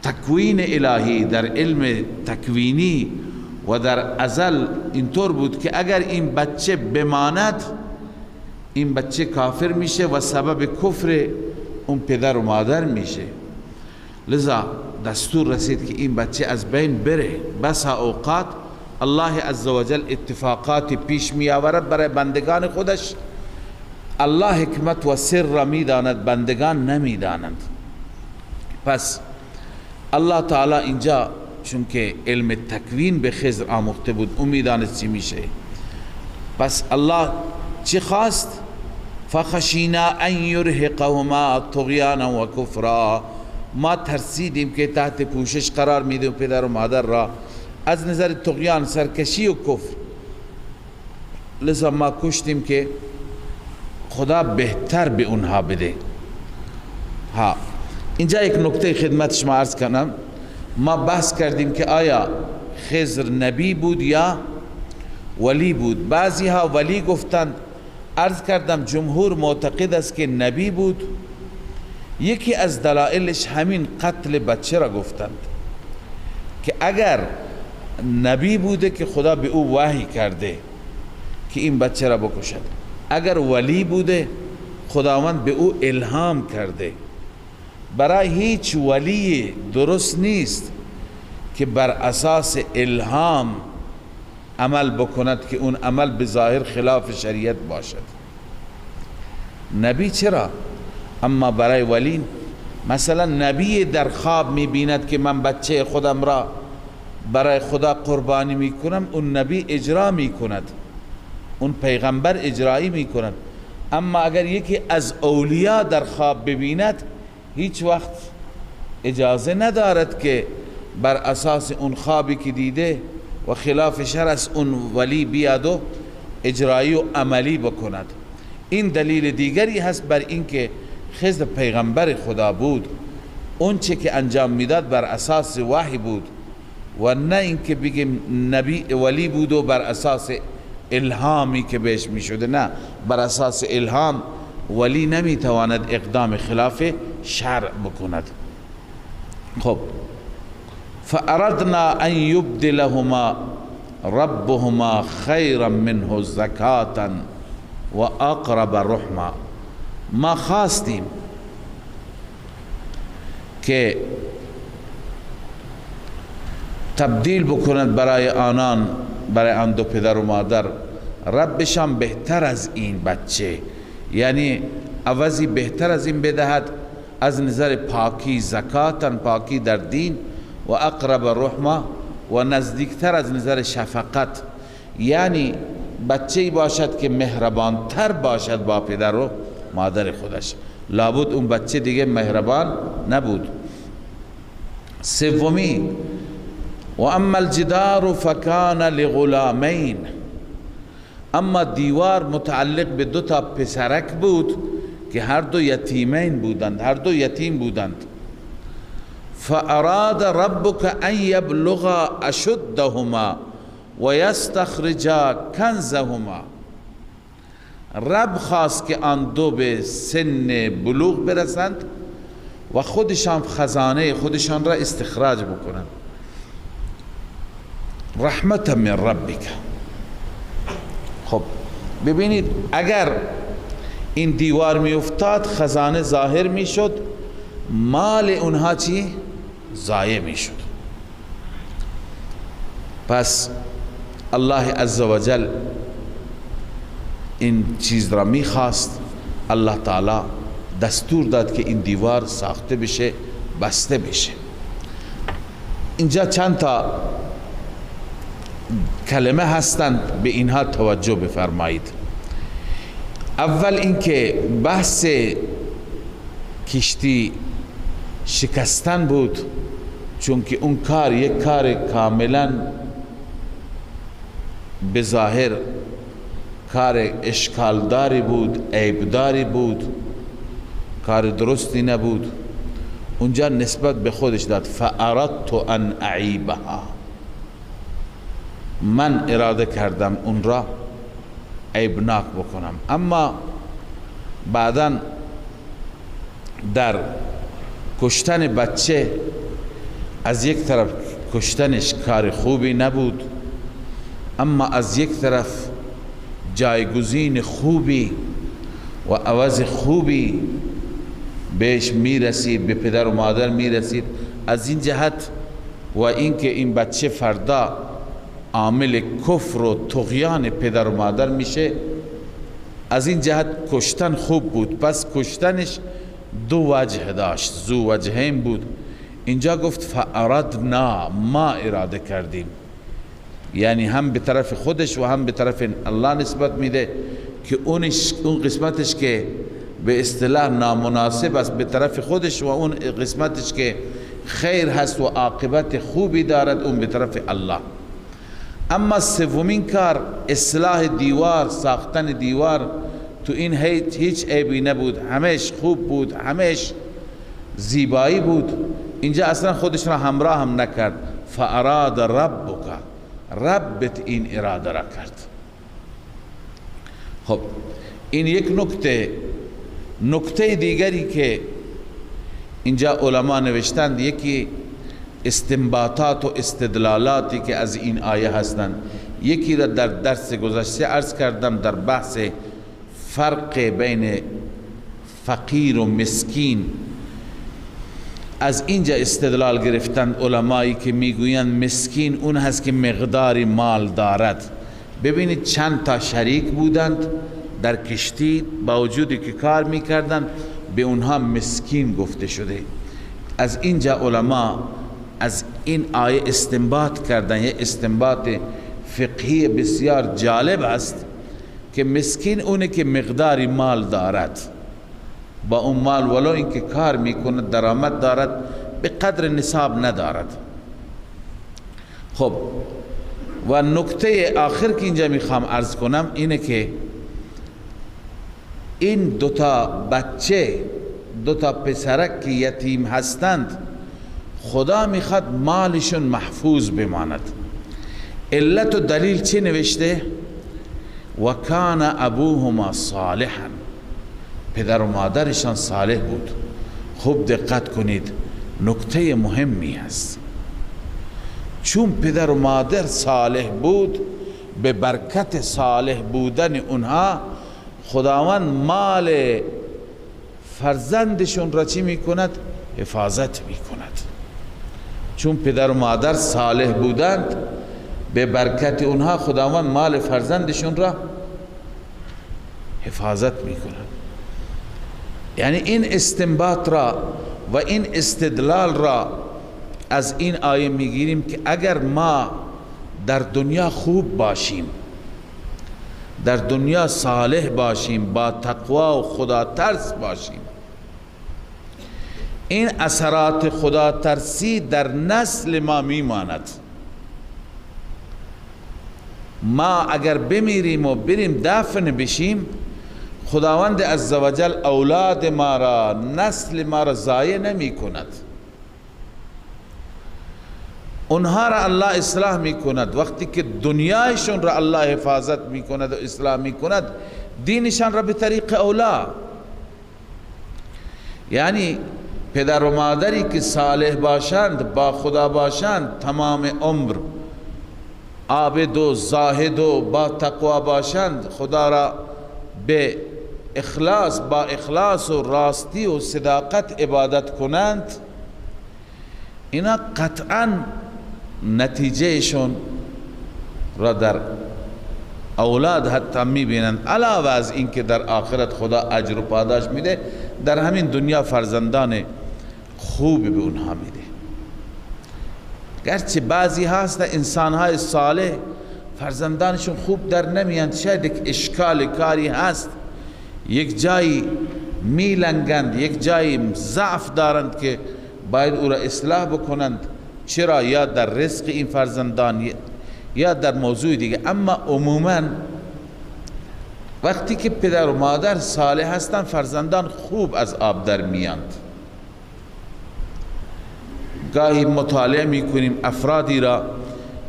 تکوین الهی، در علم تکوینی و در ازل اینطور بود که اگر این بچه بماند، این بچه کافر میشه و سبب کفر اون پدر و مادر میشه. لذا دستور رسید که این بچه از بین بره. بس اوقات الله عزوجل اتفاقات پیش می آورد برای بندگان خودش. الله حکمت و سر را می داند، بندگان نمی دانند. پس الله تعالی اینجا چون که علم تکوین به خضر آموخته بود، او میداند چی میشه. پس الله چی خواست؟ فخشینا ان یرهقهما طغیانا و کفرا، ما ترسیدیم که تحت پوشش قرار میدیم پدر و مادر را از نظر طغیان، سرکشی و کفر. لذا ما کشتیم که خدا بهتر به اونها بده. ها، اینجا یک نکته خدمت شما عرض کنم. ما بحث کردیم که آیا خضر نبی بود یا ولی بود. بعضی ها ولی گفتند، عرض کردم جمهور معتقد است که نبی بود. یکی از دلایلش همین قتل بچه را گفتند که اگر نبی بوده که خدا به او وحی کرده که این بچه را بکشد، اگر ولی بوده خداوند به او الهام کرده. برای هیچ ولی درست نیست که بر اساس الهام عمل بکند که اون عمل به ظاهر خلاف شریعت باشد. نبی چرا؟ اما برای ولی، مثلا نبی در خواب میبیند که من بچه خودم را برای خدا قربانی میکنم، اون نبی اجرا میکند، اون پیغمبر اجرایی میکند. اما اگر یکی از اولیا در خواب ببیند، هیچ وقت اجازه ندارد که بر اساس اون خوابی که دیده و خلاف شرع است اون ولی بیاد و اجرایی و عملی بکند. این دلیل دیگری هست بر اینکه خضر پیغمبر خدا بود، اون چه که انجام میداد بر اساس وحی بود و نه اینکه بگیم نبی ولی بود و بر اساس الهامی که بهش میشده. نه، بر اساس الهام ولی نمیتواند اقدام خلاف شرع بکند. خب فأردنا أن يبدلهما ربهما خيرا منه زكاة وأقرب رحما، ما خواستیم که تبدیل بکند برای آنان، برای آن دو پدر و مادر، ربشان بهتر از این بچه، یعنی عوضی بهتر از این بدهد از نظر پاکی، زکاتن پاکی در دین، و اقرب رحمه و نزدیکتر از نظر شفقت، یعنی بچه‌ای باشد که مهربانتر باشد با پدر و مادر خودش. لابد اون بچه دیگه مهربان نبود. سومی، و اما الجدار فکان لغلامین، اما دیوار متعلق به دو تا پسرک بود که هر دو یتیمین بودند، هر دو یتیم بودند. فاراد ربک ان یبلغا اشدهما و یستخرجا کنزهما، رب خواست که آن دو به سن بلوغ برسند و خودشان خزانه خودشان را استخراج بکنند. رحمت من ربک. خب ببینید، اگر این دیوار می افتاد خزانه ظاهر می شد، مال اونها چی؟ ضایع می شد. پس الله عزوجل این چیز را می خواست، الله تعالی دستور داد که این دیوار ساخته بشه، بسته بشه. اینجا چند تا کلمه هستند، به اینها توجه بفرمایید. اول اینکه بحث کشتی شکستن بود، چون که اون کار یک کار کاملا به ظاهر کار اشکالداری بود، عیبداری بود، کار درستی نبود. اونجا نسبت به خودش داد، فاردت ان اعیبها، من اراده کردم اون را عیبناک بکنم. اما بعدا در کشتن بچه از یک طرف کشتنش کار خوبی نبود، اما از یک طرف جایگزین خوبی و عوض خوبی بهش میرسید، به پدر و مادر میرسید. از این جهت و اینکه این بچه فردا عامل کفر و طغیان پدر و مادر میشه، از این جهت کشتن خوب بود. پس کشتنش دو وجه داشت، ذو وجهین بود. اینجا گفت فاردنا، ما اراده کردیم، یعنی هم به طرف خودش و هم به طرف الله نسبت میده که اون قسمتش که به اصطلاح نامناسب است به طرف خودش و اون قسمتش که خیر هست و عاقبت خوبی دارد اون به طرف الله. اما سومین کار اصلاح دیوار، ساختن دیوار، تو این هیچ عیبی نبود، همش خوب بود، همش زیبایی بود. اینجا اصلا خودش را همراه هم نکرد. فاراد ربک، ربت این اراده را کرد. خب این یک نکته. نکته دیگری که اینجا علما نوشتند، یکی استنباطات و استدلالاتی که از این آیه هستند، یکی را در درس گذشته عرض کردم در بحث فرق بین فقیر و مسکین. از اینجا استدلال گرفتند علمایی که میگویند مسکین اون هست که مقداری مال دارد. ببینید چند تا شریک بودند در کشتی، با وجودی که کار میکردند به اونها مسکین گفته شده. از اینجا علما از این آیه استنباط کردن، یه استنباط فقهی بسیار جالب است که مسکین اونه که مقداری مال دارد، با اون مال ولو اینکه کار میکند درآمد دارد به قدر نصاب ندارد. خب و نکته آخر که اینجا میخوام عرض کنم اینه که این دوتا بچه، دوتا پسرک که یتیم هستند، خدا میخواد مالشون محفوظ بماند. علت و دلیل چی نوشته؟ و کان ابوهما صالحا، پدر و مادرشان صالح بود. خوب دقت کنید، نکته مهمی هست. چون پدر و مادر صالح بود، به برکت صالح بودن اونها خداوند مال فرزندشون را چی میکند؟ حفاظت میکند. چون پدر و مادر صالح بودند، به برکت اونها خداوند مال فرزندشون را حفاظت میکند. یعنی این استنباط را و این استدلال را از این آیه میگیریم که اگر ما در دنیا خوب باشیم، در دنیا صالح باشیم، با تقوا و خدا ترس باشیم، این اثرات خدا ترسی در نسل ما میماند. ما اگر بمیریم و بریم دفن بشیم، خداوند عزوجل اولاد ما را، نسل ما را ضایع نمی کند، اونها را الله اصلاح می کند. وقتی که دنیایشون را الله حفاظت می کند و اصلاح می کند، دینشان را به طریق اولا، یعنی پدر و مادری که صالح باشند، با خدا باشند، تمام عمر عابد و زاهد و با تقوا باشند، خدا را به اخلاص، با اخلاص و راستی و صداقت عبادت کنند، اینا قطعا نتیجهشون را در اولاد حتی میبینند. علاوه از اینکه در آخرت خدا اجر و پاداش میده، در همین دنیا فرزندان خوب به اونها میده. گرچه بعضی هست انسانهای صالح فرزندانشون خوب در نمیاند، شاید یک اشکال کاری هست، یک جایی میلنگند، یک جایی ضعف دارند که باید او را اصلاح بکنند، چرا یا در رزق این فرزندان یا در موضوع دیگه. اما عموما وقتی که پدر و مادر صالح هستند، فرزندان خوب از آب در میاند. گاهی مطالعه میکنیم افرادی را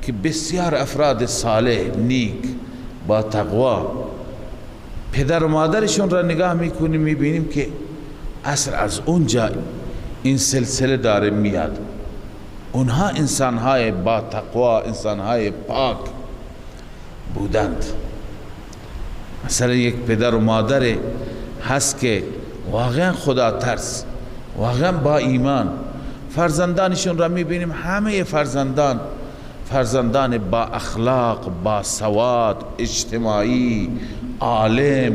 که بسیار افراد صالح، نیک، با تقوا، پدر و مادرشون را نگاه میکنیم، میبینیم که اصل از اونجا این سلسله داره میاد. اونها انسانهای با تقوا، انسانهای پاک بودند. مثلا یک پدر و مادر هست که واقعا خدا ترس، واقعا با ایمان، فرزندانشون را میبینیم همه فرزندان، فرزندان با اخلاق، با سواد اجتماعی، عالم،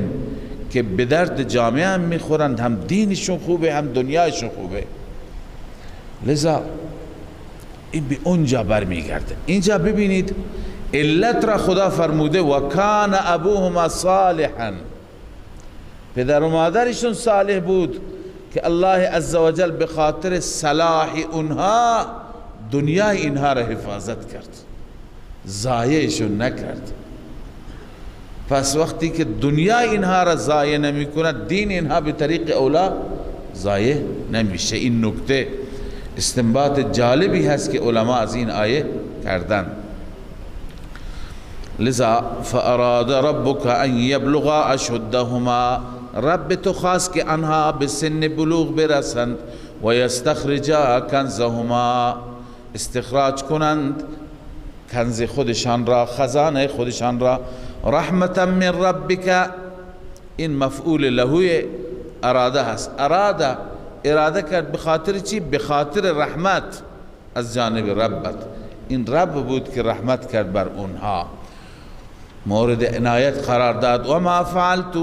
که به درد جامعه هم میخورند، هم دینشون خوبه، هم دنیایشون خوبه. لذا این به اونجا برمیگرده. اینجا ببینید علت را خدا فرموده و کان ابوهما صالحا، پدر و مادرشون صالح بود که الله عزوجل به خاطر صلاح اونها دنیای اینها را حفاظت کرد، ضایعشون نکرد. پس وقتی که دنیای اینها را ضایع نمی کند، دین اینها به طریق اولا ضایع نمیشه. این نکته استنباط جالبی هست که علما از این آیه کردن. لذا فاراد ربک ان یبلغا اشدهما، رب تو خواست که آنها به سن بلوغ برسند، و یستخرجا کنزهما، استخراج کنند کنز خودشان را، خزانه خودشان را، رحمتا من ربک. این مفعول لهوی اراده هست. اراده، اراده کرد به خاطر چی؟ به خاطر رحمت از جانب ربت. این رب بود که رحمت کرد بر اونها، مورد عنایت قرار داد. و ما فعلته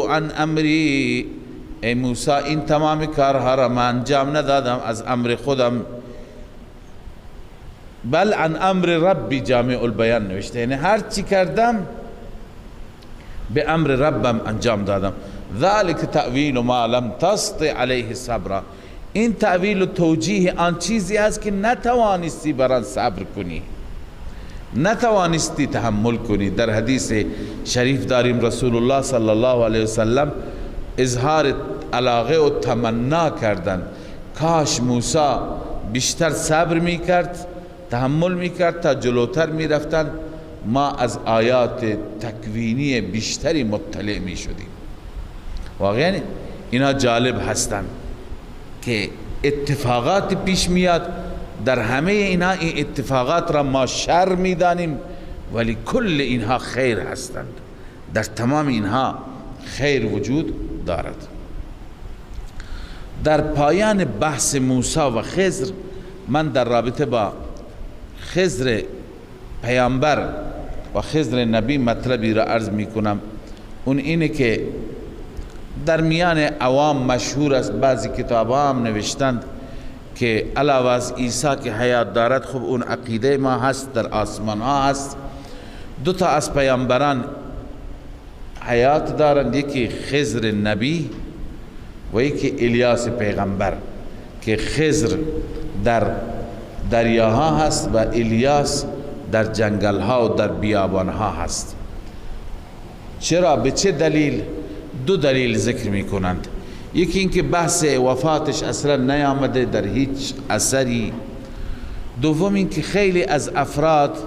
عن امری، ای موسی این تمام کارها را من انجام ندادم از امر خودم، بل عن امر ربی، جامع البیان نوشته، یعنی هر چی کردم به امر ربم انجام دادم. ذلك تأویل ما لم تستطع علیه صبرا، این تأویل و توجیه آن چیزی است که نتوانستی بر آن صبر کنی، نتوانستی تحمل کنی. در حدیث شریف داریم رسول الله صلی الله علیه وسلم اظهار علاقه و تمنا کردند، کاش موسی بیشتر صبر میکرد، تحمل میکرد تا جلوتر میرفتند، ما از آیات تکوینی بیشتری مطلع میشدیم. واقعا اینا جالب هستند که اتفاقات پیش میاد، در همه اینها این اتفاقات را ما شر میدانیم، ولی کل اینها خیر هستند، در تمام اینها خیر وجود دارد. در پایان بحث موسی و خضر، من در رابطه با خضر پیامبر و خضر نبی مطلبی را عرض میکنم. اون اینه که در میان عوام مشهور است، بعضی کتاب هم نوشتند که علاوه از عیسی که حیات دارد، خب اون عقیده ما هست، در آسمان ها هست، دو تا از پیامبران حیات دارند، یکی خضر نبی و یکی الیاس پیغمبر، که خضر در دریاها هست و الیاس در جنگلها و در بیابانها هست. چرا؟ به چه دلیل؟ دو دلیل ذکر می کنند. یکی اینکه بحث وفاتش اصلا نیامده در هیچ اثری. دوم اینکه خیلی از افراد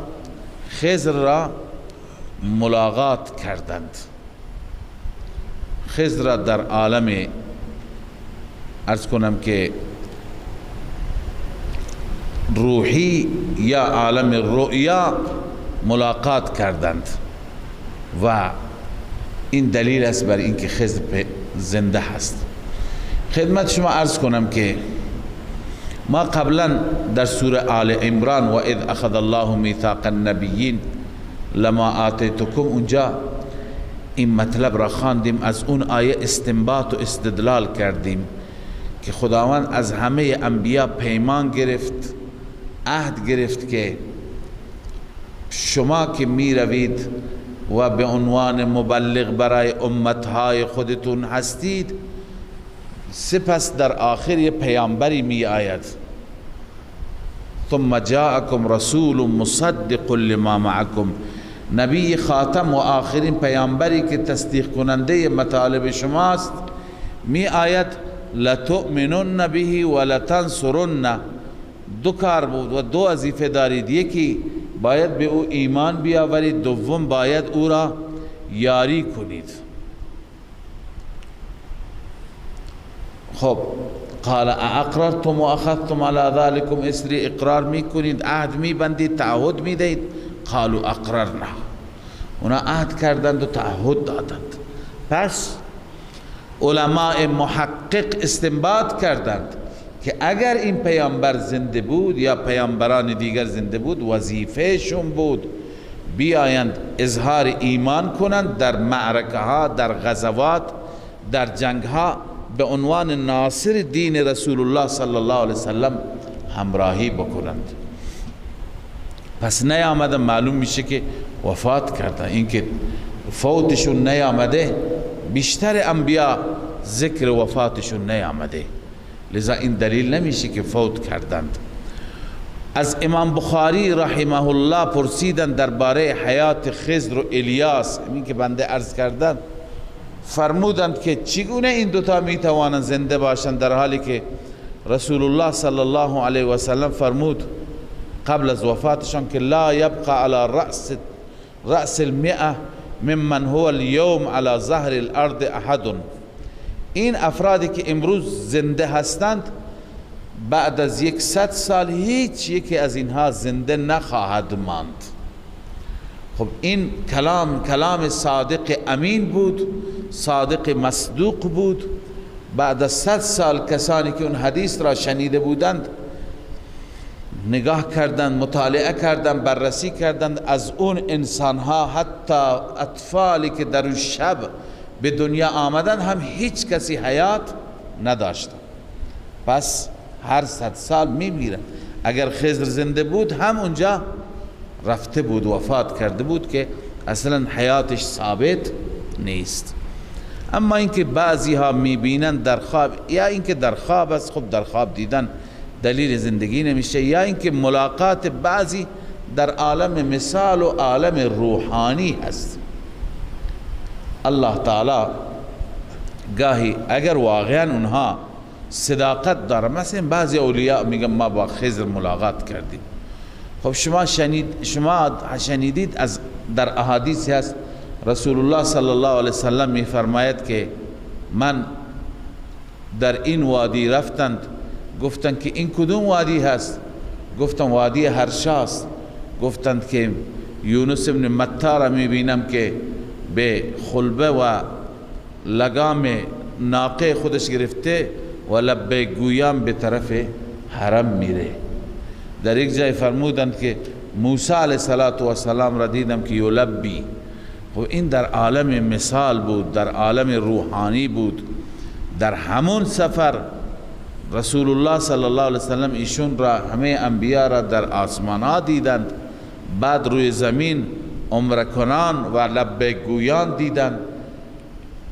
خضر را ملاقات کردند، خضر را در عالم عرض کنم که روحی یا عالم رؤیا ملاقات کردند و این دلیل است بر اینکه خضر زنده هست. خدمت شما عرض کنم که ما قبلا در سوره آل عمران و اذ اخذ الله میثاق النبیین لما آتیتکم، اونجا این مطلب را خواندیم، از اون آیه استنباط و استدلال کردیم که خداوند از همه انبیا پیمان گرفت، عهد گرفت که شما که می روید و به عنوان مبلغ برای امتهای خودتون هستید، سپس در آخر یه پیامبری می آید، ثم جاءکم رسول مصدق لما معکم، نبی خاتم و آخرین پیامبری که تصدیق کننده مطالب شماست می آید، لتؤمنن به ولتنصرن. دو کار بود و دو وظیفه دارید، یکی باید به او ایمان بیاورید، دوم باید او را یاری کنید. خب قال اقررتم و اخذتم على ذلكم اصری، اقرار میکنید، عهد میبندید، تعهد میدهید. قالوا اقررنا، اونا عهد کردند و تعهد دادند. پس علماء محقق استنباط کردند که اگر این پیامبر زنده بود یا پیامبران دیگر زنده بود، وظیفهشون بود بیایند اظهار ایمان کنند در معرکه ها، در غزوات، در جنگ ها، به عنوان ناصر دین رسول الله صلی الله علیه وسلم همراهی بکنند. پس نیامده، معلوم میشه که وفات کردن. اینکه فوتشون نیامده، بیشتر انبیا ذکر وفاتشون نیامده، لذا این دلیل نمیشه که فوت کردند. از امام بخاری رحمه الله پرسیدند درباره حیات خضر و الیاس، این که بنده عرض کردند، فرمودند که چگونه این دوتا میتوانند زنده باشند در حالی که رسول الله صلی الله علیه و سلم فرمود قبل از وفاتشان که لا یبقى على رأس المئة ممن هو اليوم على ظهر الارض احد. این افرادی که امروز زنده هستند بعد از 100 سال هیچ یکی از اینها زنده نخواهد ماند. خب این کلام کلام صادق امین بود، صادق مصدوق بود. بعد از 100 سال کسانی که اون حدیث را شنیده بودند نگاه کردند، مطالعه کردند، بررسی کردند، از اون انسانها حتی اطفالی که در اون شب به دنیا آمدن هم هیچ کسی حیات نداشتند. پس هر 100 سال میمیرن. اگر خضر زنده بود هم اونجا رفته بود، وفات کرده بود که اصلا حیاتش ثابت نیست. اما اینکه بعضی ها میبینن در خواب، یا اینکه در خواب است، خب در خواب دیدن دلیل زندگی نمیشه، یا اینکه ملاقات بعضی در عالم مثال و عالم روحانی هست. الله تعالی گاهی اگر واقعا اونها صداقت داره، مثلا بعضی اولیاء میگن ما با خضر ملاقات کردیم. خب شما شنیدید از در احادیث هست رسول الله صلی الله علیه وسلم میفرماید که من در این وادی رفتند، گفتند که این کدوم وادی هست؟ گفتم وادی هرشاست. گفتند که یونس ابن متی را میبینم که به خلبه و لگام ناقه خودش گرفته و لبیک گویان به طرف حرم میره. در یک جای فرمودند که موسی علیه السلام را دیدم که یلبی. خب این در عالم مثال بود، در عالم روحانی بود. در همون سفر رسول الله صلی الله علیه وسلم ایشون را، همه انبیا را در آسمان ها دیدند، بعد روی زمین عمره کنان و لبیک گویان دیدند.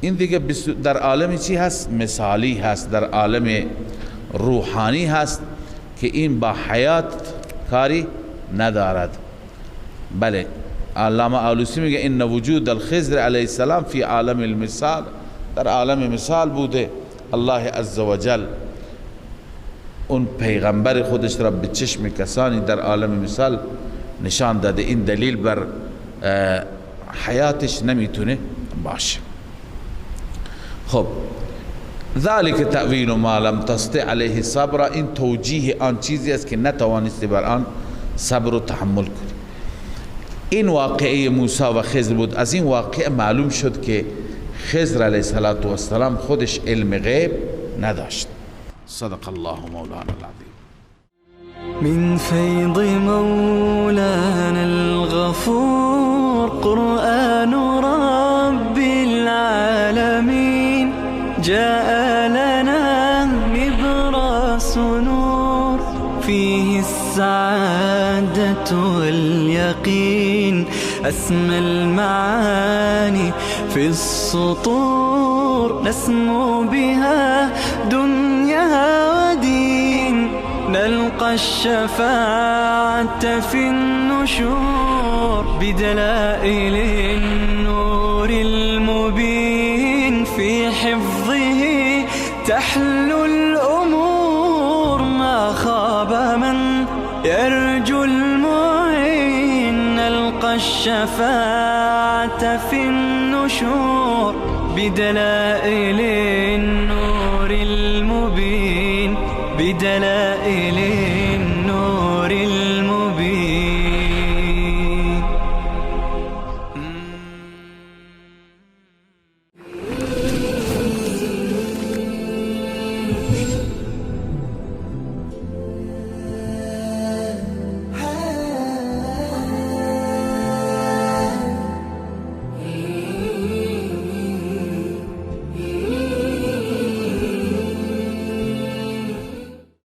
این دیگه در عالم چی هست؟ مثالی هست، در عالم روحانی هست که این با حیات کاری ندارد. بله، علامه آلوسی میگه این وجود الخضر علیه السلام فی عالم المثال، در عالم مثال بوده. الله عزوجل اون پیغمبر خودش را به چشم کسانی در عالم مثال نشان داده. این دلیل بر حیاتش نمیتونه باشه. خب، ذلك تأویل ما لم تستطع علیه صبر، این توجیه آن چیزی است که نتوانستی بر آن صبر و تحمل کنی. این واقعه موسی و خضر بود. از این واقعه معلوم شد که خضر علیه السلام خودش علم غیب نداشت. صدق الله مولانا العظیم. من فیض مولانا الغفور قرآن رب العالمین جاء لنا نبراس نور فيه السعادة واليقين أسمى المعاني في السطور نسمو بها دنيا ودين نلقى الشفاعة في النشور بدلائل النور المبين في حفظه تحلو الأمور ما خاب من يرجو المعين نلقى الشفاعة في النشور بدلائل النور المبين بدلائل